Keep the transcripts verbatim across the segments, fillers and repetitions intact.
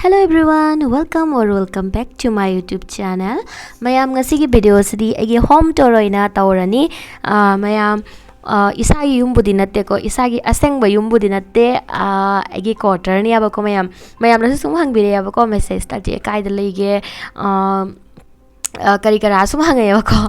Hello everyone, welcome or welcome back to my YouTube channel. ꯃꯌꯥꯝ, ꯉꯁꯤꯒꯤ ꯚꯤꯗꯤꯑꯣꯁꯤꯗꯤ ꯑꯩꯒꯤ home tour ꯑꯣꯏꯅ ꯇꯧꯔꯅꯤ꯫ ꯑꯥ, ꯃꯌꯥꯝ, ꯑꯥ, ꯏꯁꯥꯒꯤ ꯌꯨꯝꯕꯨꯗꯤ ꯅꯠꯇꯦꯀꯣ, ꯏꯁꯥꯒꯤ ꯑꯁꯦꯡꯕ ꯌꯨꯝꯕꯨꯗꯤ ꯅꯠꯇꯦ꯫ ꯑꯥ, ꯑꯩꯒꯤ ꯀ꯭ꯋꯥꯇꯔꯅꯦꯕꯀꯣ ꯃꯌꯥꯝ꯫ ꯃꯌꯥꯝꯅꯁꯨ ꯁꯨꯝ ꯍꯪꯕꯤꯔꯛꯑꯦꯕꯀꯣ, ꯃꯦꯁꯦꯖꯇ, "ꯆꯦ, ꯀꯥꯏꯗ ꯂꯩꯒꯦ?" ꯑꯥ, ꯑ, ꯀꯔꯤ ꯀꯔꯥ ꯁꯨꯝ ꯍꯪꯉꯛꯑꯦꯕꯀꯣ꯫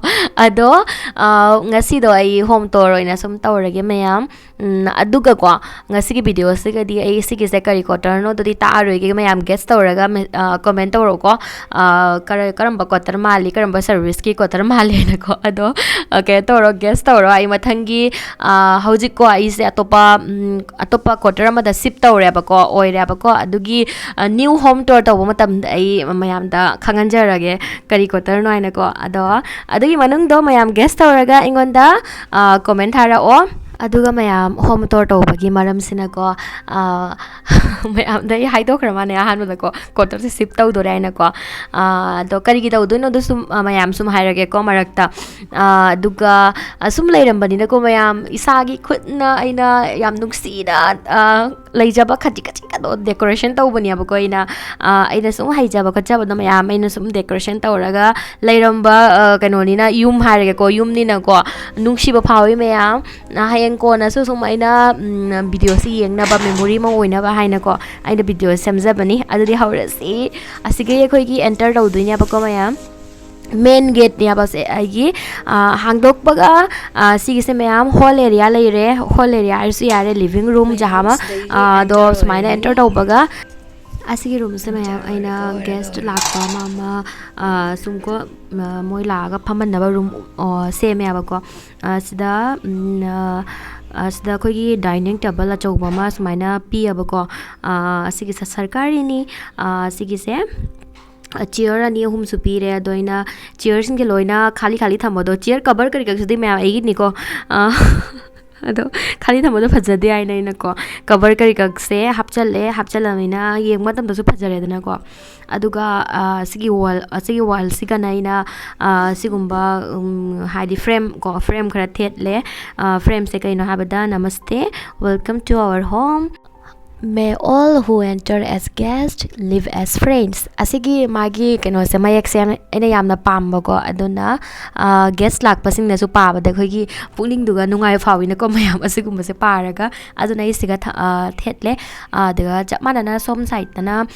ꯑꯗꯣ, ꯑ, ꯉꯁꯤꯗꯣ ꯑꯩ ꯍꯣꯝ ꯇꯨꯔ ꯑꯣꯏꯅ ꯁꯨꯝ ꯇꯧꯔꯒꯦ ꯃꯌꯥꯝ꯫ ꯎꯝ, ꯑꯗꯨꯒꯀꯣ, ꯉꯁꯤꯒꯤ ꯚꯤꯗꯤꯑꯣꯁꯤꯒꯗꯤ ꯑꯩ ꯁꯤꯒꯤꯁꯦ ꯀꯔꯤ ꯀ꯭ꯋꯥꯇꯔꯅꯣ ꯑꯗꯨꯗꯤ ꯇꯥꯛꯑꯔꯣꯏꯒꯦ ꯃꯌꯥꯝ, ꯒꯦꯁ ꯇꯧꯔꯒ ꯃꯦ-, ꯑ, ꯀꯣꯃꯦꯟ ꯇꯧꯔꯛꯎꯀꯣ꯫ ꯑ, ꯀꯔ-, ꯀꯔꯝꯕ ꯀ꯭ꯋꯥꯇꯔ ꯃꯥꯜꯂꯤ, ꯀꯔꯝꯕ ꯁꯔꯚꯤꯁꯀꯤ ꯀ꯭ꯋꯥꯇꯔ ꯃꯥꯜꯂꯤ ꯍꯥꯏꯅꯀꯣ꯫ ꯑꯗꯣ, ꯑ, ꯀꯩꯅꯣ ꯇꯧꯔꯣ, ꯒꯦꯁ ꯇꯧꯔꯣ꯫ ꯑꯩ ꯃꯊꯪꯒꯤ, ꯑ, ꯍꯧꯖꯤꯛꯀꯣ ꯑꯩꯁꯦ ꯑꯇꯣꯞꯄ, ꯎꯝ, ꯑꯇꯣꯞꯄ ꯀ꯭ꯋꯥꯇꯔ ꯑꯃꯗ ꯁꯤꯞ ꯇꯧꯔꯦꯕꯀꯣ, ꯑꯣꯏꯔꯦꯕꯀꯣ꯫ ꯑꯗꯨꯒꯤ, ꯑ, ꯅ꯭ꯌꯨ ꯍꯣꯝ ꯇꯨꯔ ꯇꯧꯕ ꯃꯇꯝꯗ ꯑꯩ ꯃꯌꯥꯝꯗ ꯈꯪꯍꯟꯖꯔꯒꯦ ꯀꯔꯤ ꯀ꯭ꯋꯥꯇꯔꯅꯣ ꯍꯥꯏꯅꯀꯣ꯫ ꯑꯗꯣ ꯑꯗꯨꯒꯤ ꯃꯅꯨꯡꯗꯣ ꯃꯌꯥꯝ ꯒꯦꯁ ꯇꯧꯔꯒ ꯑꯩꯉꯣꯟꯗ, ꯑ, ꯀꯣꯃꯦꯟ ꯊꯥꯔꯛꯑꯣ꯫ ꯑꯗꯨꯒ ꯃꯌꯥꯝ ꯍꯣꯝ ꯇꯨꯔ ꯇꯧꯕꯒꯤ ꯃꯔꯝꯁꯤꯅꯀꯣ, ꯑ, ꯃꯌꯥꯝꯗ ꯑꯩ ꯍꯥꯏꯗꯣꯛꯈ꯭ꯔ ꯃꯥꯅꯦ ꯑꯍꯥꯟꯕꯗꯀꯣ, ꯀ꯭ꯋꯥꯇꯔꯁꯦ ꯁꯤꯞ ꯇꯧꯗꯣꯔꯦ ꯍꯥꯏꯅꯀꯣ꯫ ꯑ, ꯑꯗꯣ ꯀꯔꯤꯒꯤ ꯇꯧꯗꯣꯏꯅꯣꯗꯣ ꯁꯨꯝ, ꯑ, ꯃꯌꯥꯝ ꯁꯨꯝ ꯍꯥꯏꯔꯒꯦꯀꯣ ꯃꯔꯛꯇ꯫ ꯑ, ꯑꯗꯨꯒ, ꯑ, ꯁꯨꯝ ꯂꯩꯔꯝꯕꯅꯤꯅꯀꯣ ꯃꯌꯥꯝ, ꯏꯁꯥꯒꯤ ꯈꯨꯠꯅ ꯑꯩꯅ ꯌꯥꯝ ꯅꯨꯡꯁꯤꯅ, ꯑ, ꯂꯩꯖꯕ ꯈꯖꯤꯛ ꯈꯖꯤꯛ ꯑꯗꯣ ꯗꯦꯀꯣꯔꯦꯁꯟ ꯇꯧꯕꯅꯦꯕꯀꯣ ꯑꯩꯅ꯫ ꯑ, ꯑꯩꯅ ꯁꯨꯝ ꯍꯩꯖꯕ ꯈꯣꯠꯆꯕꯗꯣ ꯃꯌꯥꯝ ꯑꯩꯅ ꯁꯨꯝ ꯗꯦꯀꯣꯔꯦꯁꯟ ꯇꯧꯔꯒ ꯂꯩꯔꯝꯕ, ꯑ, ꯀꯩꯅꯣꯅꯤꯅ, ꯌꯨꯝ ꯍꯥꯏꯔꯒꯦꯀꯣ, ꯌꯨꯝꯅꯤꯅꯀꯣ ꯅꯨꯡꯁꯤꯕ ꯐꯥꯎꯏ ꯃꯌꯥꯝ꯫ ꯑ, ꯍꯌꯦꯡ ꯀꯣꯟꯅꯁꯨ ꯁꯨꯝ ꯑꯩꯅ, ꯎꯝ, ꯚꯤꯗꯤꯑꯣꯁꯤ ꯌꯦꯡꯅꯕ, ꯃꯦꯃꯣꯔꯤ ꯑꯃ ꯑꯣꯏꯅꯕ ꯍꯥꯏꯅꯀꯣ ꯑꯩꯅ ꯚꯤꯗꯤꯑꯣ ꯁꯦꯝꯖꯕꯅꯤ꯫ ꯑꯗꯨꯗꯤ ꯍꯧꯔꯁꯤ꯫ ꯑꯁꯤꯒꯤ ꯑꯩꯈꯣꯏꯒꯤ ꯑꯦꯟꯇꯔ ꯇꯧꯗꯣꯏꯅꯦꯕꯀꯣ ꯃꯌꯥꯝ꯫ ꯃꯦꯟ ꯒꯦꯠꯅꯦꯕ ꯁꯦ ꯑꯩꯒꯤ꯫ ꯑ, ꯍꯥꯡꯗꯣꯛꯄꯒ, ꯑ, ꯁꯤꯒꯤꯁꯦ ꯃꯌꯥꯝ ꯍꯣꯜ ꯑꯦꯔꯤꯌꯥ ꯂꯩꯔꯦ꯫ ꯍꯣꯜ ꯑꯦꯔꯤꯌꯥ ꯍꯥꯏꯔꯁꯨ ꯌꯥꯔꯦ, ꯂꯤꯚꯤꯡ ꯔꯨꯝ ꯖꯍꯥ ꯑꯃ꯫ ꯑ, ꯑꯗꯣ ꯁꯨꯃꯥꯏꯅ ꯑꯦꯟꯇꯔ ꯇꯧꯕꯒ ꯑꯁꯤꯒꯤ ꯔꯨꯝꯁꯦ ꯃꯌꯥꯝ ꯑꯩꯅ ꯒꯦꯁ ꯂꯥꯛꯄ ꯑꯃ ꯑꯃ, ꯑ, ꯁꯨꯝ ꯀꯣ, ꯑ, ꯃꯣꯏ ꯂꯥꯛꯑꯒ ꯐꯝꯍꯟꯅꯕ ꯔꯨꯝ, ꯑ, ꯁꯦꯝꯃꯦꯕꯀꯣ꯫ ꯑ, ꯁꯤꯗ, ꯎꯝ, ꯑ, ꯑ, ꯁꯤꯗ ꯑꯩꯈꯣꯏꯒꯤ ꯗꯥꯏꯅꯤꯡ ꯇꯦꯕꯜ ꯑꯆꯧꯕ ꯑꯃ ꯁꯨꯃꯥꯏꯅ ꯄꯤꯌꯦꯕꯀꯣ꯫ ꯑ, ꯑꯁꯤꯒꯤꯁꯦ ꯁꯔꯀꯥꯔꯤꯅꯤ꯫ ꯑ, ꯁꯤꯒꯤꯁꯦ ꯆꯤꯌꯔ ꯑꯅꯤ ꯑꯍꯨꯝꯁꯨ ꯄꯤꯔꯦ꯫ ꯑꯗꯣ ꯑꯩꯅ ꯆꯤꯌꯔꯁꯤꯡꯁꯦ ꯂꯣꯏꯅ ꯈꯥꯂꯤ ꯈꯥꯂꯤ ꯊꯝꯕꯗꯣ, ꯆꯤꯌꯔ ꯀꯕꯔ ꯀꯔꯤ ꯀꯔꯤꯁꯤꯗꯤ ꯃꯌꯥꯝ ꯑꯩꯒꯤꯅꯤꯀꯣ꯫ ꯑ, ꯑꯗꯣ ꯈꯥꯂꯤ ꯊꯝꯕꯗꯣ ꯐꯖꯗꯦ ꯍꯥꯏꯅ ꯑꯩꯅꯀꯣ, ꯀꯕꯔ ꯀꯔꯤ ꯀꯔꯤꯁꯦ ꯍꯥꯞꯆꯜꯂꯦ꯫ ꯍꯥꯞꯆꯜꯂꯕꯅꯤꯅ ꯌꯦꯡꯕ ꯃꯇꯝꯗꯁꯨ ꯐꯖꯔꯦꯗꯅꯀꯣ꯫ ꯑꯗꯨꯒ, ꯑ, ꯁꯤꯒꯤ ꯋꯥꯜ, ꯑ, ꯁꯤꯒꯤ ꯋꯥꯜꯁꯤꯒꯅ ꯑꯩꯅ, ꯑ, ꯁꯤꯒꯨꯝꯕ, ꯎꯝ, ꯍꯥꯏꯗꯤ ꯐ꯭ꯔꯦꯝ ꯀꯣ, ꯐ꯭ꯔꯦꯝ ꯈꯔ ꯊꯦꯠꯂꯦ꯫ ꯑ, ꯐ꯭ꯔꯦꯝꯁꯦ ꯀꯩꯅꯣ ꯍꯥꯏꯕꯗ, "Namaste, welcome to our home." May all who enter as guests live as friends. ꯑꯁꯤꯒꯤ ꯃꯥꯒꯤ ꯀꯩꯅꯣꯁꯦ, ꯃꯌꯦꯛꯁꯦ ꯑꯩꯅ ꯌꯥꯝꯅ ꯄꯥꯝꯕꯀꯣ꯫ ꯑꯗꯨꯅ ꯒꯦꯁ ꯂꯥꯛꯄꯁꯤꯡꯅꯁꯨ ꯄꯥꯕꯗ ꯑꯩꯈꯣꯏꯒꯤ ꯄꯨꯛꯅꯤꯡꯗꯨꯒ ꯅꯨꯡꯉꯥꯏꯕ ꯐꯥꯎꯏꯅꯀꯣ, ꯃꯌꯥꯝ ꯑꯁꯤꯒꯨꯝꯕꯁꯦ ꯄꯥꯔꯒ꯫ ꯑꯗꯨꯅ ꯑꯩ ꯁꯤꯒ ꯊ- ꯑ, ꯊꯦꯠꯂꯦ꯫ ꯑꯗꯨꯒ ꯆꯞ ꯃꯥꯟꯅꯅ ꯁꯣꯝ ꯁꯥꯏꯠꯇꯅ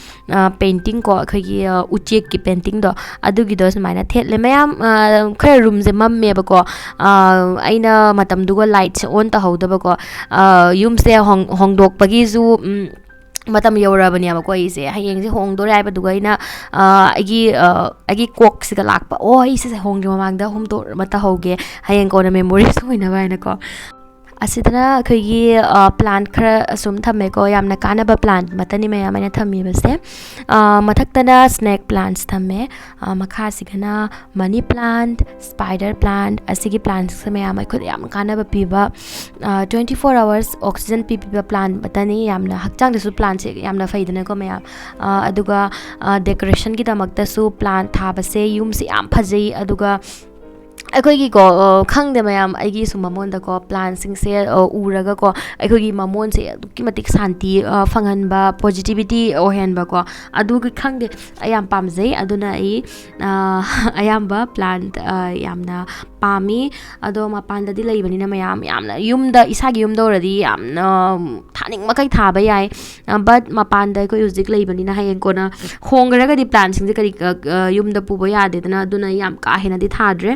ꯄꯦꯟꯇꯤꯡ ꯀꯣ, ꯑꯩꯈꯣꯏꯒꯤ ꯑ, ꯎꯆꯦꯛꯀꯤ ꯄꯦꯟꯇꯤꯡꯗꯣ, ꯑꯗꯨꯒꯤꯗꯣ ꯁꯨꯃꯥꯏꯅ ꯊꯦꯠꯂꯦ꯫ ꯃꯌꯥꯝ ꯑ, ꯈꯔ ꯔꯨꯝꯁꯦ ꯃꯝꯃꯦꯕꯀꯣ꯫ ꯑ, ꯑꯩꯅ ꯃꯇꯝꯗꯨꯒ ꯂꯥꯏꯠꯁꯦ ꯑꯣꯟ ꯇꯧꯍꯧꯗꯕꯀꯣ꯫ ꯑ, ꯌꯨꯝꯁꯦ ꯍꯣꯡ- ꯍꯣꯡꯗꯣꯛꯄꯒꯤꯁꯨ ꯎꯝ, ꯃꯇꯝ ꯌꯧꯔꯕꯅꯦꯕꯀꯣ꯫ ꯑꯩꯁꯦ ꯍꯌꯦꯡꯁꯦ ꯍꯣꯡꯗꯣꯔꯦ ꯍꯥꯏꯕꯗꯨꯒ ꯑꯩꯅ ꯑ, ꯑꯩꯒꯤ ꯑ, ꯑꯩꯒꯤ ꯀꯣꯛꯁꯤꯗ ꯂꯥꯛꯄ, "ꯑꯣ, ꯑꯩ ꯁꯤꯁꯦ ꯍꯣꯡꯗ꯭ꯔꯤ ꯃꯃꯥꯡꯗ ꯍꯣꯡꯗꯣꯛꯑ ꯇꯧꯍꯧꯒꯦ, ꯍꯌꯦꯡ ꯀꯣꯟꯅ ꯃꯦꯃꯣꯔꯤꯁ ꯑꯣꯏꯅꯕ" ꯍꯥꯏꯅꯀꯣ꯫ ꯑꯁꯤꯗꯅ ꯑꯩꯈꯣꯏꯒꯤ ꯄ꯭ꯂꯥꯟ ꯈꯔ ꯑꯁꯨꯝ ꯊꯝꯃꯦꯀꯣ꯫ ꯌꯥꯝꯅ ꯀꯥꯟꯅꯕ ꯄ꯭ꯂꯥꯟ ꯃꯇꯅꯤ ꯃꯌꯥꯝ ꯑꯩꯅ ꯊꯝꯃꯤꯕꯁꯦ꯫ ꯑ, ꯃꯊꯛꯇꯅ ꯁ꯭ꯅꯦꯛ ꯄ꯭ꯂꯥꯟꯠꯁ ꯊꯝꯃꯦ꯫ ꯑ, ꯃꯈꯥꯁꯤꯒꯅ ꯃꯅꯤ ꯄ꯭ꯂꯥꯟꯠ, ꯁ꯭ꯄꯥꯏꯗꯔ ꯄ꯭ꯂꯥꯟꯠ꯫ ꯑꯁꯤꯒꯤ ꯄ꯭ꯂꯥꯟꯠꯁꯦ ꯃꯌꯥꯝ ꯑꯩꯈꯣꯏꯗ ꯌꯥꯝ ꯀꯥꯟꯅꯕ ꯄꯤꯕ, ꯇ꯭ꯋꯦꯟꯇꯤ ꯐꯣꯔ ꯑꯋꯥꯔꯁ ꯑꯣꯛꯁꯤꯖꯟ ꯄꯤꯕꯤꯕ ꯄ꯭ꯂꯥꯟꯠ ꯃꯇꯅꯤ꯫ ꯌꯥꯝꯅ ꯍꯛꯆꯥꯡꯗꯁꯨ ꯄ꯭ꯂꯥꯟꯠꯁꯦ ꯌꯥꯝꯅ ꯐꯩꯗꯅꯀꯣ ꯃꯌꯥꯝ꯫ ꯑ, ꯑꯗꯨꯒ ꯗꯦꯀꯣꯔꯦꯁꯟꯒꯤꯗꯃꯛꯇꯁꯨ ꯄ꯭ꯂꯥꯟꯠ ꯊꯥꯕꯁꯦ ꯌꯨꯝꯁꯦ ꯌꯥꯝ ꯐꯖꯩ꯫ ꯑꯗꯨꯒ ꯑꯩꯈꯣꯏꯒꯤꯀꯣ, ꯑ, ꯈꯪꯗꯦ ꯃꯌꯥꯝ, ꯑꯩꯒꯤ ꯁꯨꯝ ꯃꯃꯣꯟꯗꯀꯣ ꯄ꯭ꯂꯥꯟꯁꯤꯡꯁꯦ, ꯑ, ꯎꯔꯒꯀꯣ ꯑꯩꯈꯣꯏꯒꯤ ꯃꯃꯣꯟꯁꯦ ꯑꯗꯨꯛꯀꯤ ꯃꯇꯤꯛ ꯁꯥꯟꯇꯤ, ꯑ, ꯐꯪꯍꯟꯕ, ꯄꯣꯖꯤꯇꯤꯚꯤꯇꯤ ꯑꯣꯏꯍꯟꯕꯀꯣ꯫ ꯑꯗꯨꯒꯤ ꯈꯪꯗꯦ, ꯑꯩ ꯌꯥꯝ ꯄꯥꯝꯖꯩ꯫ ꯑꯗꯨꯅ ꯑꯩ, ꯑ, ꯑꯌꯥꯝꯕ ꯄ꯭ꯂꯥꯟ, ꯑ, ꯌꯥꯝꯅ ꯄꯥꯝꯃꯤ꯫ ꯑꯗꯣ ꯃꯄꯥꯟꯗꯗꯤ ꯂꯩꯕꯅꯤꯅ ꯃꯌꯥꯝ ꯌꯥꯝꯅ ꯌꯨꯝꯗ, ꯏꯁꯥꯒꯤ ꯌꯨꯝꯗ ꯑꯣꯏꯔꯗꯤ ꯌꯥꯝꯅ ꯊꯥꯅꯤꯡ ꯃꯈꯩ ꯊꯥꯕ ꯌꯥꯏ꯫ ꯕꯠ ꯃꯄꯥꯟꯗ ꯑꯩꯈꯣꯏ ꯍꯧꯖꯤꯛ ꯂꯩꯕꯅꯤꯅ ꯍꯌꯦꯡ ꯀꯣꯟꯅ ꯍꯣꯡꯈ꯭ꯔꯒꯗꯤ ꯄ꯭ꯂꯥꯟꯁꯤꯡꯁꯦ ꯀꯔꯤ, ꯑ, ꯑ, ꯌꯨꯝꯗ ꯄꯨꯕ ꯌꯥꯗꯦꯗꯅ꯫ ꯑꯗꯨꯅ ꯌꯥꯝ ꯀꯥ ꯍꯦꯟꯅꯗꯤ ꯊꯥꯗ꯭ꯔꯦ꯫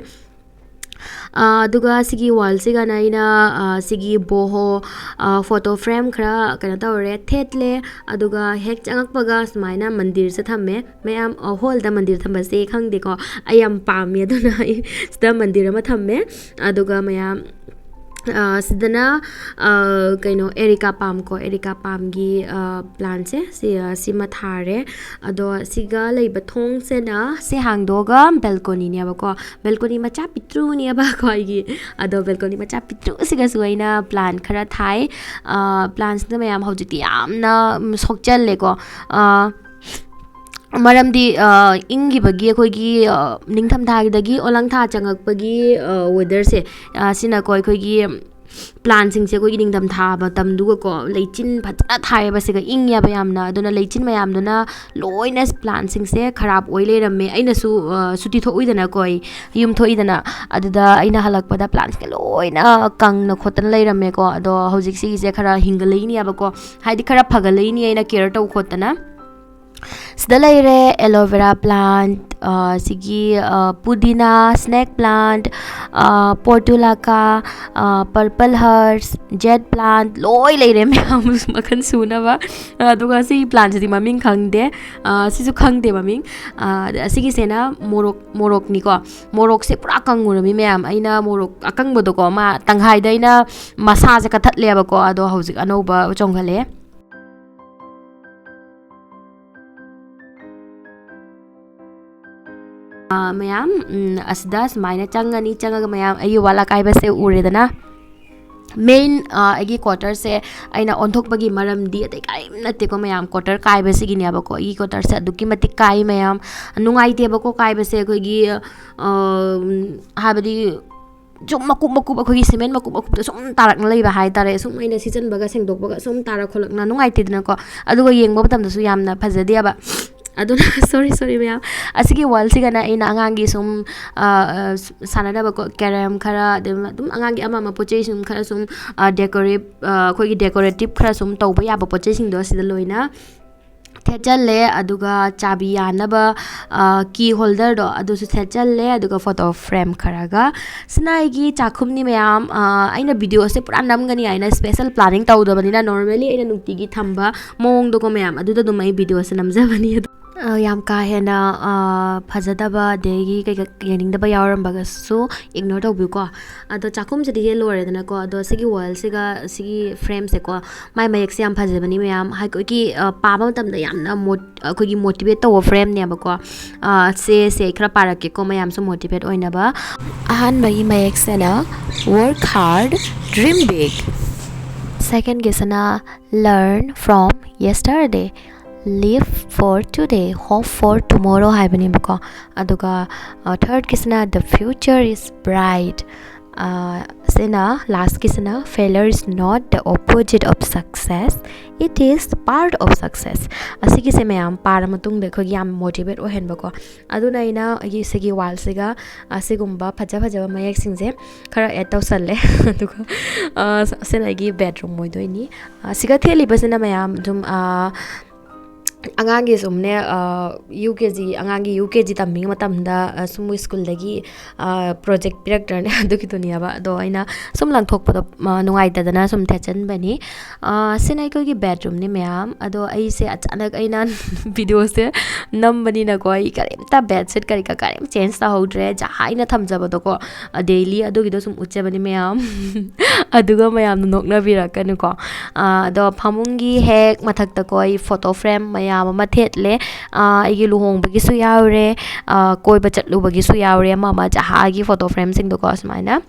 ꯑ, ꯑꯗꯨꯒ ꯁꯤꯒꯤ ꯋꯥꯜꯁꯤꯒꯅ ꯑꯩꯅ, ꯑ, ꯁꯤꯒꯤ ꯕꯣꯍꯣ, ꯑ, ꯐꯣꯇꯣ ꯐ꯭ꯔꯦꯝ ꯈꯔ ꯀꯩꯅꯣ ꯇꯧꯔꯦ, ꯊꯦꯠꯂꯦ꯫ ꯑꯗꯨꯒ ꯍꯦꯛ ꯆꯪꯉꯛꯄꯒ ꯁꯨꯃꯥꯏꯅ ꯃꯟꯗꯤꯔꯁꯦ ꯊꯝꯃꯦ꯫ ꯃꯌꯥꯝ, ꯑ, ꯍꯣꯜꯗ ꯃꯟꯗꯤꯔ ꯊꯝꯕꯁꯦ ꯈꯪꯗꯦꯀꯣ, ꯑꯩ ꯌꯥꯝ ꯄꯥꯝꯃꯤ꯫ ꯑꯗꯨꯅ ꯑꯩ ꯁꯤꯗ ꯃꯟꯗꯤꯔ ꯑꯃ ꯊꯝꯃꯦ꯫ ꯑꯗꯨꯒ ꯃꯌꯥꯝ, ꯑ, ꯁꯤꯗꯅ, ꯑ, ꯀꯩꯅꯣ, ꯑꯦꯔꯤꯀꯥ ꯄꯥꯝ ꯀꯣ, ꯑꯦꯔꯤꯀꯥ ꯄꯥꯝꯒꯤ, ꯑ, ꯄ꯭ꯂꯥꯟꯁꯦ ꯁꯤ, ꯑ, ꯁꯤꯃ ꯊꯥꯔꯦ꯫ ꯑꯗꯣ ꯁꯤꯒ ꯂꯩꯕ ꯊꯣꯡꯁꯤꯅ ꯁꯤ ꯍꯥꯡꯗꯣꯛꯑꯒ ꯕꯦꯜꯀꯣꯅꯤꯅꯦꯕꯀꯣ꯫ ꯕꯦꯜꯀꯣꯅꯤ ꯃꯆꯥ ꯄꯤꯛꯇ꯭ꯔꯨꯅꯦꯕꯀꯣ ꯑꯩꯒꯤ꯫ ꯑꯗꯣ ꯕꯦꯜꯀꯣꯅꯤ ꯃꯆꯥ ꯄꯤꯛꯇ꯭ꯔꯨꯁꯤꯒꯁꯨ ꯑꯩꯅ ꯄ꯭ꯂꯥꯟ ꯈꯔ ꯊꯥꯏ꯫ ꯑ, ꯄ꯭ꯂꯥꯟꯁꯤꯅ ꯃꯌꯥꯝ ꯍꯧꯖꯤꯛꯇꯤ ꯌꯥꯝꯅ, ꯎꯝ, ꯁꯣꯛꯆꯜꯂꯦꯀꯣ꯫ ꯑ, ꯃꯔꯝꯗꯤ, ꯑ, ꯏꯪꯈꯤꯕꯒꯤ ꯑꯩꯈꯣꯏꯒꯤ, ꯑ, ꯅꯤꯡꯊꯝꯊꯥꯒꯤꯗꯒꯤ ꯑꯣꯂꯪꯊꯥ ꯆꯪꯉꯛꯄꯒꯤ, ꯑ, ꯋꯦꯗꯔꯁꯦ, ꯑ, ꯁꯤꯅꯀꯣ ꯑꯩꯈꯣꯏꯒꯤ ꯄ꯭ꯂꯥꯟꯁꯤꯡꯁꯦ ꯑꯩꯈꯣꯏꯒꯤ ꯅꯤꯡꯊꯝꯊꯥ ꯃꯇꯝꯗꯨꯒꯀꯣ, ꯂꯩꯆꯤꯟ ꯐꯖꯅ ꯊꯥꯏꯌꯦꯕ ꯁꯤꯒ, ꯏꯪꯉꯦꯕ ꯌꯥꯝꯅ꯫ ꯑꯗꯨꯅ ꯂꯩꯆꯤꯟ ꯃꯌꯥꯝꯗꯨꯅ ꯂꯣꯏꯅ ꯄ꯭ꯂꯥꯟꯁꯤꯡꯁꯦ ꯈꯔꯥꯞ ꯑꯣꯏ ꯂꯩꯔꯝꯃꯦ꯫ ꯑꯩꯅꯁꯨ, ꯑ, ꯁꯨꯇꯤ ꯊꯣꯛꯎꯏꯗꯅꯀꯣ, ꯑꯩ ꯌꯨꯝ ꯊꯣꯛꯏꯗꯅ꯫ ꯑꯗꯨꯗ ꯑꯩꯅ ꯍꯜꯂꯛꯄꯗ ꯄ꯭ꯂꯥꯟꯁꯤꯡꯁꯦ ꯂꯣꯏꯅ ꯀꯪꯅ ꯈꯣꯠꯇꯅ ꯂꯩꯔꯝꯃꯦꯀꯣ꯫ ꯑꯗꯣ ꯍꯧꯖꯤꯛ ꯁꯤꯒꯤꯁꯦ ꯈꯔ ꯍꯤꯡꯒꯠꯂꯛꯏꯅꯦꯕꯀꯣ, ꯍꯥꯏꯗꯤ ꯈꯔ ꯐꯒꯠꯂꯛꯏꯅꯦ ꯑꯩꯅ ꯀꯦꯌꯔ ꯇꯧ ꯈꯣꯠꯇꯅ꯫ ꯁꯤꯗ ꯂꯩꯔꯦ ꯑꯦꯂꯣ ꯚꯦꯔꯥ ꯄ꯭ꯂꯥꯟꯠ, ꯑ, ꯁꯤꯒꯤ, ꯑ, ꯄꯨꯗꯤꯅꯥ, ꯁ꯭ꯅꯦꯛ ꯄ꯭ꯂꯥꯟꯠ, ꯑ, ꯄꯣꯔꯇꯨꯂꯥꯀꯥ, ꯑ, ꯄꯔꯄꯜ ꯍꯔꯁ, ꯖꯦꯠ ꯄ꯭ꯂꯥꯟꯠ, ꯂꯣꯏ ꯂꯩꯔꯦ ꯃꯌꯥꯝ ꯃꯈꯜ ꯁꯨꯅꯕ꯫ ꯑꯗꯨꯒ ꯁꯤꯒꯤ ꯄ꯭ꯂꯥꯟꯁꯤꯗꯤ ꯃꯃꯤꯡ ꯈꯪꯗꯦ, ꯑ, ꯁꯤꯁꯨ ꯈꯪꯗꯦ ꯃꯃꯤꯡ꯫ ꯑ, ꯑꯗ ꯑꯁꯤꯒꯤꯁꯤꯅ ꯃꯣꯔꯣꯛ, ꯃꯣꯔꯣꯛꯅꯤꯀꯣ꯫ ꯃꯣꯔꯣꯛꯁꯦ ꯄꯨꯔꯥ ꯀꯪꯉꯨꯔꯃꯤ ꯃꯌꯥꯝ꯫ ꯑꯩꯅ ꯃꯣꯔꯣꯛ ꯑꯀꯪꯕꯗꯣꯀꯣ, ꯃꯥ ꯇꯪꯈꯥꯏꯗ ꯑꯩꯅ ꯃꯁꯥꯁꯦ ꯀꯠꯊꯠꯂꯦꯕꯀꯣ, ꯑꯗꯣ ꯍꯧꯖꯤꯛ ꯑꯅꯧꯕ ꯆꯣꯡꯈꯠꯂꯛꯑꯦ꯫ ꯑꯥ, ꯃꯌꯥꯝ, ꯎꯝ, ꯑꯁꯤꯗ ꯁꯨꯃꯥꯏꯅ ꯆꯪꯉꯅꯤ꯫ ꯆꯪꯉꯒ ꯃꯌꯥꯝ ꯑꯩꯒꯤ ꯋꯥꯜ ꯑꯀꯥꯏꯕꯁꯦ ꯎꯔꯦꯗꯅ꯫ ꯃꯦꯟ, ꯑꯥ, ꯑꯩꯒꯤ ꯀ꯭ꯋꯥꯇꯔꯁꯦ ꯑꯩꯅ ꯑꯣꯟꯊꯣꯛꯄꯒꯤ ꯃꯔꯝꯗꯤ ꯑꯇꯩ ꯀꯔꯤꯝ ꯅꯠꯇꯦꯀꯣ ꯃꯌꯥꯝ, ꯀ꯭ꯋꯥꯇꯔ ꯀꯥꯏꯕꯁꯤꯒꯤꯅꯦꯕꯀꯣ꯫ ꯑꯩꯒꯤ ꯀ꯭ꯋꯥꯇꯔꯁꯦ ꯑꯗꯨꯛꯀꯤ ꯃꯇꯤꯛ ꯀꯥꯏ ꯃꯌꯥꯝ, ꯅꯨꯡꯉꯥꯏꯇꯦꯕꯀꯣ ꯀꯥꯏꯕꯁꯦ꯫ ꯑꯩꯈꯣꯏꯒꯤ, ꯑꯥ, ꯍꯥꯏꯕꯗꯤ ꯁꯨꯝ ꯃꯀꯨꯞ ꯃꯀꯨꯞ, ꯑꯩꯈꯣꯏꯒꯤ ꯁꯤꯃꯦꯟ ꯃꯀꯨꯞ ꯃꯀꯨꯞꯇ ꯁꯨꯝ ꯇꯥꯔꯛꯅ ꯂꯩꯕ ꯍꯥꯏꯇꯥꯔꯦ꯫ ꯁꯨꯝ ꯑꯩꯅ ꯁꯤꯠꯆꯟꯕꯒ ꯁꯦꯡꯗꯣꯛꯄꯒ ꯁꯨꯝ ꯇꯥꯔꯛ ꯈꯣꯠꯂꯛꯅ ꯅꯨꯡꯉꯥꯏꯇꯦꯗꯅꯀꯣ꯫ ꯑꯗꯨꯒ ꯌꯦꯡꯕ ꯃꯇꯝꯗꯁꯨ ꯌꯥꯝꯅ ꯐꯖꯗꯦꯕ꯫ ꯑꯗꯨꯅ ꯁꯣꯔꯤ, ꯁꯣꯔꯤ ꯃꯌꯥꯝ꯫ ꯑꯁꯤꯒꯤ ꯋꯥꯜꯁꯤꯒꯅ ꯑꯩꯅ ꯑꯉꯥꯡꯒꯤ ꯁꯨꯝ, ꯑ, ꯑ, ꯁꯥꯟꯅꯅꯕꯀꯣ, ꯀꯦꯔꯝ ꯈꯔ, ꯑꯗꯨꯝ, ꯑꯗꯨꯝ ꯑꯉꯥꯡꯒꯤ ꯑꯃ ꯑꯃ ꯄꯣꯠ ꯆꯩ ꯁꯨꯝ ꯈꯔ ꯁꯨꯝ, ꯑ, ꯗꯦꯀꯣꯔꯦꯠ, ꯑ, ꯑꯩꯈꯣꯏꯒꯤ ꯗꯦꯀꯣꯔꯦꯇꯤꯞ ꯈꯔ ꯁꯨꯝ ꯇꯧꯕ ꯌꯥꯕ ꯄꯣꯠ ꯆꯩꯁꯤꯡꯗꯣ ꯑꯁꯤꯗ ꯂꯣꯏꯅ ꯊꯦꯠꯆꯜꯂꯦ꯫ ꯑꯗꯨꯒ ꯆꯥꯕꯤ ꯌꯥꯟꯅꯕ, ꯑ, ꯀꯤ ꯍꯣꯜꯗꯔꯗꯣ ꯑꯗꯨꯁꯨ ꯊꯦꯠꯆꯜꯂꯦ꯫ ꯑꯗꯨꯒ ꯐꯣꯇꯣ ꯐ꯭ꯔꯦꯝ ꯈꯔꯒ꯫ ꯁꯤꯅ ꯑꯩꯒꯤ ꯆꯥꯛꯈꯨꯝꯅꯤ ꯃꯌꯥꯝ꯫ ꯑ, ꯑꯩꯅ ꯚꯤꯗꯤꯑꯣꯁꯦ ꯄꯨꯔꯥ ꯅꯝꯒꯅꯤ ꯍꯥꯏꯅ ꯁ꯭ꯄꯦꯁꯦꯜ ꯄ꯭ꯂꯥꯅꯤꯡ ꯇꯧꯗꯕꯅꯤꯅ, ꯅꯣꯔꯃꯦꯂꯤ ꯑꯩꯅ ꯅꯨꯡꯇꯤꯒꯤ ꯊꯝꯕ ꯃꯑꯣꯡꯗꯀꯣ ꯃꯌꯥꯝ, ꯑꯗꯨꯗ ꯑꯗꯨꯝ ꯑꯩ ꯚꯤꯗꯤꯑꯣꯁꯦ ꯅꯝꯖꯕꯅꯤ꯫ ꯑꯗꯣ, ꯑ, ꯌꯥꯝ ꯀꯥ ꯍꯦꯟꯅ, ꯑ, ꯐꯖꯗꯕ ꯑꯗꯒꯤ ꯀꯩꯀꯥ ꯌꯦꯡꯅꯤꯡꯗꯕ ꯌꯥꯎꯔꯝꯕꯒꯁꯨ ꯏꯒꯅꯣꯔ ꯇꯧꯕꯤꯌꯨꯀꯣ꯫ ꯑꯗꯣ ꯆꯥꯛꯈꯨꯝꯁꯤꯗꯤ ꯌꯦꯜꯂꯣꯔꯦꯗꯅꯀꯣ꯫ ꯑꯗꯣ ꯁꯤꯒꯤ ꯋꯥꯜꯁꯤꯒ ꯁꯤꯒꯤ ꯐ꯭ꯔꯦꯝꯁꯦꯀꯣ, ꯃꯥꯏ ꯃꯌꯦꯛꯁꯦ ꯌꯥꯝ ꯐꯖꯕꯅꯤ ꯃꯌꯥꯝ꯫ ꯑꯩꯈꯣꯏꯒꯤ, ꯑ, ꯄꯥꯕ ꯃꯇꯝꯗ ꯌꯥꯝꯅ ꯃꯣꯠ-, ꯑꯩꯈꯣꯏꯒꯤ ꯃꯣꯇꯤꯚꯦꯠ ꯇꯧꯕ ꯐ꯭ꯔꯦꯝꯅꯦꯕꯀꯣ꯫ ꯑ, ꯁꯦ, ꯁꯦ ꯑꯩ ꯈꯔ ꯄꯥꯔꯛꯀꯦꯀꯣ ꯃꯌꯥꯝꯁꯨ ꯃꯣꯇꯤꯚꯦꯠ ꯑꯣꯏꯅꯕ꯫ ꯑꯍꯥꯟꯕꯒꯤ ꯃꯌꯦꯛꯁꯤꯅ, "Work hard, dream big"꯫ ꯁꯦꯀꯦꯟꯒꯤꯁꯤꯅ, "Learn from yesterday, live for today, hope for tomorrow" ꯍꯥꯏꯕꯅꯦꯕꯀꯣ꯫ ꯑꯗꯨꯒ, ꯑ, ꯊꯥꯔꯠꯀꯤꯁꯤꯅ, "The future is bright, ꯁꯤꯅ, ꯂꯥꯁꯀꯤꯁꯤꯅ, "Failure is not the opposite of success, it is part of success." ꯑꯁꯤꯒꯤꯁꯦ ꯃꯌꯥꯝ ꯄꯥꯔ ꯃꯇꯨꯡꯗ ꯑꯩꯈꯣꯏꯒꯤ ꯌꯥꯝ ꯃꯣꯇꯤꯚꯦꯠ ꯑꯣꯏꯍꯟꯕꯀꯣ꯫ ꯑꯗꯨꯅ ꯑꯩꯅ ꯑꯩꯒꯤ ꯁꯤꯒꯤ ꯋꯥꯜꯁꯤꯒ ꯑꯁꯤꯒꯨꯝꯕ ꯐꯖ ꯐꯖꯕ ꯃꯌꯦꯛꯁꯤꯡꯁꯦ ꯈꯔ ꯑꯦꯗ ꯇꯧꯁꯜꯂꯦ꯫ ꯑꯗꯨꯒ ꯑꯁꯤꯅ ꯑꯩꯒꯤ ꯕꯦꯗꯔꯨꯝ ꯑꯣꯏꯗꯣꯏꯅꯤ꯫ ꯁꯤꯒ ꯊꯦꯠꯂꯤꯕꯁꯤꯅ ꯃꯌꯥꯝ ꯑꯗꯨꯝ ꯑꯉꯥꯡꯒꯤ ꯁꯨꯝꯅꯦ, ꯌꯨ ꯀꯦ ꯖꯤ, ꯑꯉꯥꯡꯒꯤ ꯌꯨ ꯀꯦ ꯖꯤ ꯇꯝꯕꯤꯉꯩ ꯃꯇꯝꯗ ꯁꯨꯝ ꯁ꯭ꯀꯨꯜꯗꯒꯤ ꯄ꯭ꯔꯣꯖꯦꯛ ꯄꯤꯔꯛꯇ꯭ꯔꯅꯦ? ꯑꯗꯨꯒꯤꯗꯨꯅꯦꯕ꯫ ꯑꯗꯣ ꯑꯩꯅ ꯁꯨꯝ ꯂꯪꯊꯣꯛꯄꯗꯣ ꯅꯨꯡꯉꯥꯏꯇꯗꯅ ꯁꯨꯝ ꯊꯦꯠꯆꯟꯕꯅꯤ꯫ ꯁꯤꯅ ꯑꯩꯈꯣꯏꯒꯤ ꯕꯦꯗꯔꯨꯝꯅꯤ ꯃꯌꯥꯝ꯫ ꯑꯗꯣ ꯑꯩꯁꯦ ꯑꯆꯥꯅꯛ ꯑꯩꯅ ꯚꯤꯗꯤꯑꯣꯁꯦ ꯅꯝꯕꯅꯤꯅꯀꯣ, ꯑꯩ ꯀꯔꯤꯝꯇ ꯕꯦꯗꯁꯤꯠ ꯀꯔꯤ ꯀꯔꯥ ꯀꯔꯤꯝ ꯆꯦꯟꯖ ꯇꯧꯍꯧꯗ꯭ꯔꯦ꯫ ꯖꯍꯥ ꯑꯩꯅ ꯊꯝꯖꯕꯗꯣꯀꯣ, ꯗꯦꯂꯤ ꯑꯗꯨꯒꯤꯗꯣ ꯁꯨꯝ ꯎꯠꯆꯕꯅꯤ ꯃꯌꯥꯝ꯫ ꯑꯗꯨꯒ ꯃꯌꯥꯝꯅ ꯅꯣꯛꯅꯕꯤꯔꯛꯀꯅꯨꯀꯣ꯫ ꯑꯗꯣ ꯐꯃꯨꯡꯒꯤ ꯍꯦꯛ ꯃꯊꯛꯇꯀꯣ ꯑꯩ ꯐꯣꯇꯣ ꯐ꯭ꯔꯦꯝ ꯃꯌꯥꯝ ꯑꯃ ꯊꯦꯠꯂꯦ꯫ ꯑꯩꯒꯤ ꯂꯨꯍꯣꯡꯕꯒꯤꯁꯨ ꯌꯥꯎꯔꯦ, ꯀꯣꯏꯕ ꯆꯠꯂꯨꯕꯒꯤꯁꯨ ꯌꯥꯎꯔꯦ, ꯑꯃ ꯑꯃ ꯖꯍꯥꯒꯤ ꯐꯣꯇꯣ ꯐ꯭ꯔꯦꯝꯁꯤꯡꯗꯣꯀꯣ ꯁꯨꯃꯥꯏꯅ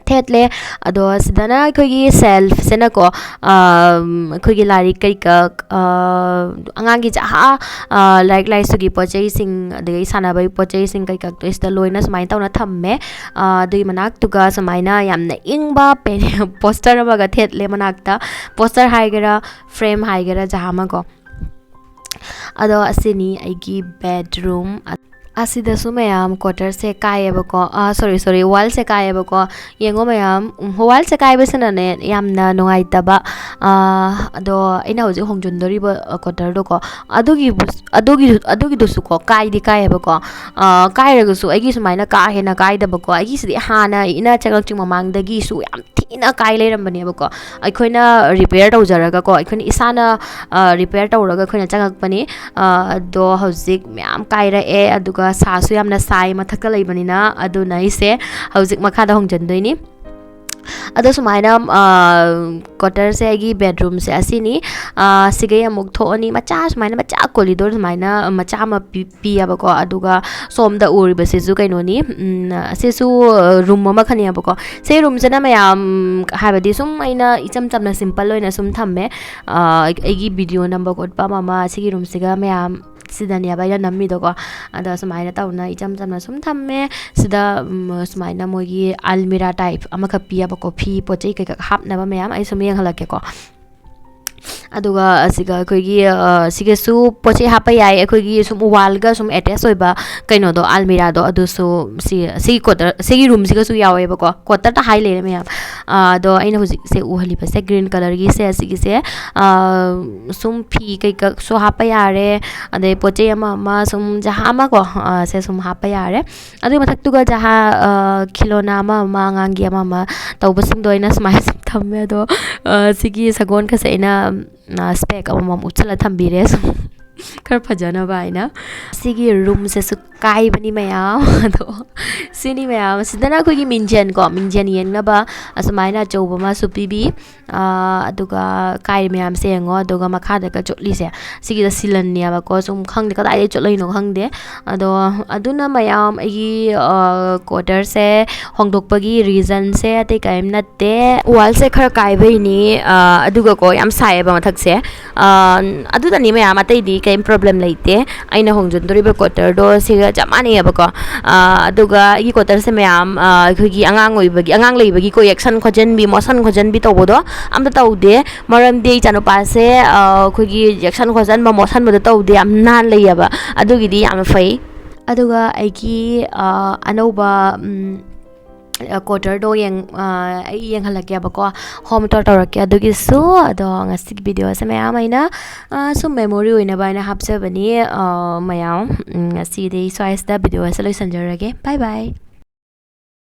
ꯊꯦꯠꯂꯦ꯫ ꯑꯗꯣ ꯁꯤꯗꯅ ꯑꯩꯈꯣꯏꯒꯤ ꯁꯦꯜꯐꯁꯤꯅꯀꯣ, ꯑꯩꯈꯣꯏꯒꯤ ꯂꯥꯏꯔꯤꯛ ꯀꯩꯀꯥ, ꯑꯉꯥꯡꯒꯤ ꯖꯍꯥ, ꯂꯥꯏꯔꯤꯛ ꯂꯥꯏꯁꯨꯒꯤ ꯄꯣꯠ ꯆꯩꯁꯤꯡ, ꯑꯗꯒꯤ ꯁꯥꯟꯅꯕꯒꯤ ꯄꯣꯠ ꯆꯩꯁꯤꯡ ꯀꯩꯀꯥ ꯁꯤꯗ ꯂꯣꯏꯅ ꯁꯨꯃꯥꯏꯅ ꯇꯧꯅ ꯊꯝꯃꯦ꯫ ꯑꯗꯨꯒꯤ ꯃꯅꯥꯛꯇꯨꯒ ꯁꯨꯃꯥꯏꯅ ꯌꯥꯝꯅ ꯏꯪꯕ ꯄꯣꯁꯇꯔ ꯑꯃꯒ ꯊꯦꯠꯂꯦ ꯃꯅꯥꯛꯇ꯫ ꯄꯣꯁꯇꯔ ꯍꯥꯏꯒꯦꯔꯥ, ꯐ꯭ꯔꯦꯝ ꯍꯥꯏꯒꯦꯔꯥ, ꯖꯍꯥ ꯑꯃꯀꯣ꯫ ꯑꯗꯣ ꯑꯁꯤꯅꯤ ꯑꯩꯒꯤ ꯕꯦꯗꯔꯨꯝ꯫ ꯑꯁꯤꯗꯁꯨ ꯃꯌꯥꯝ ꯀ꯭ꯋꯥꯇꯔꯁꯦ ꯀꯥꯏꯌꯦꯕꯀꯣ, ꯁꯣꯔꯤ ꯁꯣꯔꯤ, ꯋꯥꯜꯁꯦ ꯀꯥꯏꯌꯦꯕꯀꯣ꯫ ꯌꯦꯡꯉꯣ ꯃꯌꯥꯝ, ꯋꯥꯜꯁꯦ ꯀꯥꯏꯕꯁꯤꯅꯅꯦ ꯌꯥꯝꯅ ꯅꯨꯡꯉꯥꯏꯇꯕ꯫ ꯑꯗꯣ ꯑꯩꯅ ꯍꯧꯖꯤꯛ ꯍꯣꯡꯖꯤꯟꯗꯣꯔꯤꯕ ꯀ꯭ꯋꯥꯇꯔꯗꯣꯀꯣ, ꯑꯗꯨꯒꯤ ꯑꯗꯨꯒꯤ ꯑꯗꯨꯒꯤꯗꯨꯁꯨꯀꯣ ꯀꯥꯏꯗꯤ ꯀꯥꯏꯌꯦꯕꯀꯣ꯫ ꯀꯥꯏꯔꯒꯁꯨ ꯑꯩꯒꯤ ꯁꯨꯃꯥꯏꯅ ꯀꯥ ꯍꯦꯟꯅ ꯀꯥꯏꯗꯕꯀꯣ꯫ ꯑꯩꯒꯤꯁꯤꯗꯤ ꯍꯥꯟꯅ ꯏꯅ ꯆꯪꯉꯛꯇ꯭ꯔꯤ ꯃꯃꯥꯡꯗꯒꯤꯁꯨ ꯌꯥꯝ ꯊꯤꯅ ꯀꯥꯏ ꯂꯩꯔꯝꯕꯅꯦꯕꯀꯣ꯫ ꯑꯩꯈꯣꯏꯅ ꯔꯤꯄꯦꯌꯔ ꯇꯧꯖꯔꯒꯀꯣ, ꯑꯩꯈꯣꯏꯅ ꯏꯁꯥꯅ ꯔꯤꯄꯦꯌꯔ ꯇꯧꯔꯒ ꯑꯩꯈꯣꯏꯅ ꯆꯪꯉꯛꯄꯅꯤ꯫ ꯑꯗꯣ ꯍꯧꯖꯤꯛ ꯃꯌꯥꯝ ꯀꯥꯏꯔꯛꯑꯦ, ꯑꯗꯨꯒ ꯁꯥꯁꯨ ꯌꯥꯝꯅ ꯁꯥꯏ ꯃꯊꯛꯇ ꯂꯩꯕꯅꯤꯅ꯫ ꯑꯗꯨꯅ ꯑꯩꯁꯦ ꯍꯧꯖꯤꯛ ꯃꯈꯥꯗ ꯍꯣꯡꯖꯤꯟꯗꯣꯏꯅꯤ꯫ ꯑꯗꯣ ꯁꯨꯃꯥꯏꯅ ꯀ꯭ꯋꯥꯇꯔꯁꯦ, ꯑꯩꯒꯤ ꯕꯦꯗꯔꯨꯝꯁꯦ ꯑꯁꯤꯅꯤ꯫ ꯁꯤꯒꯩ ꯑꯃꯨꯛ ꯊꯣꯛꯑꯅꯤ, ꯃꯆꯥ ꯁꯨꯃꯥꯏꯅ, ꯃꯆꯥ ꯀꯣꯔꯤꯗꯣꯔ ꯁꯨꯃꯥꯏꯅ ꯃꯆꯥ ꯑꯃ ꯄꯤ ꯄꯤꯌꯦꯕꯀꯣ꯫ ꯑꯗꯨꯒ ꯁꯣꯝꯗ ꯎꯔꯤꯕꯁꯤꯁꯨ ꯀꯩꯅꯣꯅꯤ, ꯁꯤꯁꯨ ꯔꯨꯝ ꯑꯃꯈꯛꯅꯦꯕꯀꯣ꯫ ꯁꯤ ꯔꯨꯝꯁꯤꯅ ꯃꯌꯥꯝ, ꯍꯥꯏꯕꯗꯤ ꯁꯨꯝ ꯑꯩꯅ ꯏꯆꯝ ꯆꯝꯅ ꯁꯤꯝꯄꯜ ꯑꯣꯏꯅ ꯁꯨꯝ ꯊꯝꯃꯦ꯫ ꯑꯩꯒꯤ ꯚꯤꯗꯤꯑꯣ ꯅꯝꯕ ꯈꯣꯠꯄ ꯑꯃ ꯑꯃ ꯁꯤꯒꯤ ꯔꯨꯝꯁꯤꯒ ꯃꯌꯥꯝ ꯁꯤꯗꯅꯦꯕ ꯑꯩꯅ ꯅꯝꯃꯤꯗꯣꯀꯣ꯫ ꯑꯗꯣ ꯁꯨꯃꯥꯏꯅ ꯇꯧꯅ ꯏꯆꯝ ꯆꯝꯅ ꯁꯨꯝ ꯊꯝꯃꯦ꯫ ꯁꯤꯗ ꯎꯝ, ꯁꯨꯃꯥꯏꯅ ꯃꯣꯏꯒꯤ ꯑꯜꯃꯤꯔꯥ ꯇꯥꯏꯞ ꯑꯃꯈꯛ ꯄꯤꯌꯦꯕꯀꯣ, ꯐꯤ ꯄꯣꯠ ꯆꯩ ꯀꯩꯀꯥ ꯍꯥꯞꯅꯕ ꯃꯌꯥꯝ꯫ ꯑꯩ ꯁꯨꯝ ꯌꯦꯡꯍꯜꯂꯛꯀꯦꯀꯣ꯫ ꯑꯗꯨꯒ ꯑꯁꯤꯒ ꯑꯩꯈꯣꯏꯒꯤ, ꯑ, ꯁꯤꯒꯁꯨ ꯄꯣꯠ ꯆꯩ ꯍꯥꯞꯄ ꯌꯥꯏ꯫ ꯑꯩꯈꯣꯏꯒꯤ ꯁꯨꯝ ꯋꯥꯜꯒ ꯁꯨꯝ ꯑꯦꯇꯦꯆ ꯑꯣꯏꯕ ꯀꯩꯅꯣꯗꯣ, ꯑꯜꯃꯤꯔꯥꯗꯣ, ꯑꯗꯨꯁꯨ ꯁꯤ, ꯁꯤꯒꯤ ꯀ꯭ꯋꯥꯇꯔ, ꯁꯤꯒꯤ ꯔꯨꯝꯁꯤꯒꯁꯨ ꯌꯥꯎꯋꯦꯕꯀꯣ꯫ ꯀ꯭ꯋꯥꯇꯔꯗ ꯍꯥꯏ ꯂꯩꯔꯦ ꯃꯌꯥꯝ꯫ ꯑ, ꯑꯗꯣ ꯑꯩꯅ ꯍꯧꯖꯤꯛꯁꯦ ꯎꯍꯜꯂꯤꯕꯁꯦ ꯒ꯭ꯔꯤꯟ ꯀꯂꯔꯒꯤꯁꯦ, ꯑꯁꯤꯒꯤꯁꯦ, ꯑ, ꯁꯨꯝ ꯐꯤ ꯀꯩꯀꯥꯁꯨ ꯍꯥꯞꯄ ꯌꯥꯔꯦ, ꯑꯗꯩ ꯄꯣꯠ ꯆꯩ ꯑꯃ ꯑꯃ ꯁꯨꯝ ꯖꯍꯥ ꯑꯃ ꯀꯣ, ꯑ, ꯁꯦ ꯁꯨꯝ ꯍꯥꯞꯄ ꯌꯥꯔꯦ꯫ ꯑꯗꯨꯒꯤ ꯃꯊꯛꯇꯨꯒ ꯖꯍꯥ, ꯑ, ꯈꯤꯂꯣꯅꯥ ꯑꯃ ꯑꯃ, ꯑꯉꯥꯡꯒꯤ ꯑꯃ ꯑꯃ ꯇꯧꯕꯁꯤꯡꯗꯣ ꯑꯩꯅ ꯁꯨꯃꯥꯏꯅ ꯁꯨꯝ ꯊꯝꯃꯦ꯫ ꯑꯗꯣ, ꯑ, ꯁꯤꯒꯤ ꯁꯒꯣꯜꯒꯁꯦ ꯑꯩꯅ, ꯑ, ꯁ꯭ꯄꯦꯛ ꯑꯃꯃꯝ ꯎꯞꯁꯜꯂ ꯊꯝꯕꯤꯔꯦ ꯁꯨꯝ ꯈꯔ ꯐꯖꯅꯕ ꯍꯥꯏꯅ꯫ ꯁꯤꯒꯤ ꯔꯨꯝꯁꯤꯁꯨ ꯀꯥꯏꯕꯅꯤ ꯃꯌꯥꯝ꯫ ꯑꯗꯣ ꯁꯤꯅꯤ ꯃꯌꯥꯝ꯫ ꯁꯤꯗꯅ ꯑꯩꯈꯣꯏꯒꯤ ꯃꯤꯡꯖꯦꯜ ꯀꯣ, ꯃꯤꯡꯖꯦꯜ ꯌꯦꯡꯅꯕ ꯑꯁꯨꯃꯥꯏꯅ ꯑꯆꯧꯕ ꯑꯃꯁꯨ ꯄꯤꯕꯤ꯫ ꯑ, ꯑꯗꯨꯒ ꯀꯥꯏꯔꯤ ꯃꯌꯥꯝꯁꯦ ꯌꯦꯡꯉꯣ꯫ ꯑꯗꯨꯒ ꯃꯈꯥꯗꯒ ꯆꯣꯠꯂꯤꯁꯦ, ꯁꯤꯒꯤꯗ ꯁꯤꯂꯟꯅꯦꯕꯀꯣ꯫ ꯁꯨꯝ ꯈꯪꯗꯦ ꯀꯗꯥꯏꯗꯒꯤ ꯆꯣꯠꯂꯛꯏꯅꯣ ꯈꯪꯗꯦ꯫ ꯑꯗꯣ ꯑꯗꯨꯅ ꯃꯌꯥꯝ ꯑꯩꯒꯤ, ꯑ, ꯀ꯭ꯋꯥꯇꯔꯁꯦ ꯍꯣꯡꯗꯣꯛꯄꯒꯤ ꯔꯤꯖꯟꯁꯦ ꯑꯇꯩ ꯀꯔꯤꯝ ꯅꯠꯇꯦ꯫ ꯋꯥꯜꯁꯦ ꯈꯔ ꯀꯥꯏꯕꯩꯅꯤ, ꯑ, ꯑꯗꯨꯒꯀꯣ ꯌꯥꯝ ꯁꯥꯏꯌꯦꯕ ꯃꯊꯛꯁꯦ꯫ ꯑ, ꯑꯗꯨꯗꯅꯤ ꯃꯌꯥꯝ, ꯑꯇꯩꯗꯤ ꯀꯔꯤꯝ ꯄ꯭ꯔꯣꯕ꯭ꯂꯦꯝ ꯂꯩꯇꯦ꯫ ꯑꯩꯅ ꯍꯣꯡꯖꯤꯟꯗꯣꯔꯤꯕ ꯀ꯭ꯋꯥꯇꯔꯗꯣ ꯁꯤꯒ ꯆꯞ ꯃꯥꯟꯅꯩꯌꯦꯕꯀꯣ꯫ ꯑ, ꯑꯗꯨꯒ ꯑꯩꯒꯤ ꯀ꯭ꯋꯥꯇꯔꯁꯦ ꯃꯌꯥꯝ, ꯑ, ꯑꯩꯈꯣꯏꯒꯤ ꯑꯉꯥꯡ ꯑꯣꯏꯕꯒꯤ, ꯑꯉꯥꯡ ꯂꯩꯕꯒꯤꯀꯣ ꯌꯦꯛꯁꯟ ꯈꯣꯠꯆꯟꯕꯤ, ꯃꯣꯠꯁꯟ ꯈꯣꯠꯆꯟꯕꯤ ꯇꯧꯕꯗꯣ ꯑꯝꯇ ꯇꯧꯗꯦ꯫ ꯃꯔꯝꯗꯤ ꯏꯆꯥꯅꯨꯄꯥꯁꯦ, ꯑ, ꯑꯩꯈꯣꯏꯒꯤ ꯌꯦꯛꯁꯟ ꯈꯣꯠꯆꯟꯕ, ꯃꯣꯠꯁꯟꯕꯗꯣ ꯇꯧꯗꯦ, ꯌꯥꯝ ꯅꯥꯟ ꯂꯩꯌꯦꯕ꯫ ꯑꯗꯨꯒꯤꯗꯤ ꯌꯥꯝꯅ ꯐꯩ꯫ ꯑꯗꯨꯒ ꯑꯩꯒꯤ, ꯑ, ꯑꯅꯧꯕ, ꯎꯝ, ꯀ꯭ꯋꯥꯇꯔꯗꯣ ꯌꯦꯡ-, ꯑ, ꯑꯩ ꯌꯦꯡꯍꯜꯂꯛꯀꯦꯕꯀꯣ, ꯍꯣꯝ ꯇꯨꯔ ꯇꯧꯔꯛꯀꯦ ꯑꯗꯨꯒꯤꯁꯨ꯫ ꯑꯗꯣ ꯉꯁꯤꯒꯤ ꯚꯤꯗꯤꯑꯣꯁꯦ ꯃꯌꯥꯝ ꯑꯩꯅ, ꯑ, ꯁꯨꯝ ꯃꯦꯃꯣꯔꯤ ꯑꯣꯏꯅꯕ ꯍꯥꯏꯅ ꯍꯥꯞꯆꯕꯅꯤ, ꯑ, ꯃꯌꯥꯝ꯫ ꯎꯝ, ꯉꯁꯤꯗꯤ ꯁ꯭ꯋꯥꯏꯁꯤꯗ ꯚꯤꯗꯤꯑꯣꯁꯦ ꯂꯣꯏꯁꯤꯟꯖꯔꯒꯦ꯫ ꯕꯥꯏ ꯕꯥꯏ꯫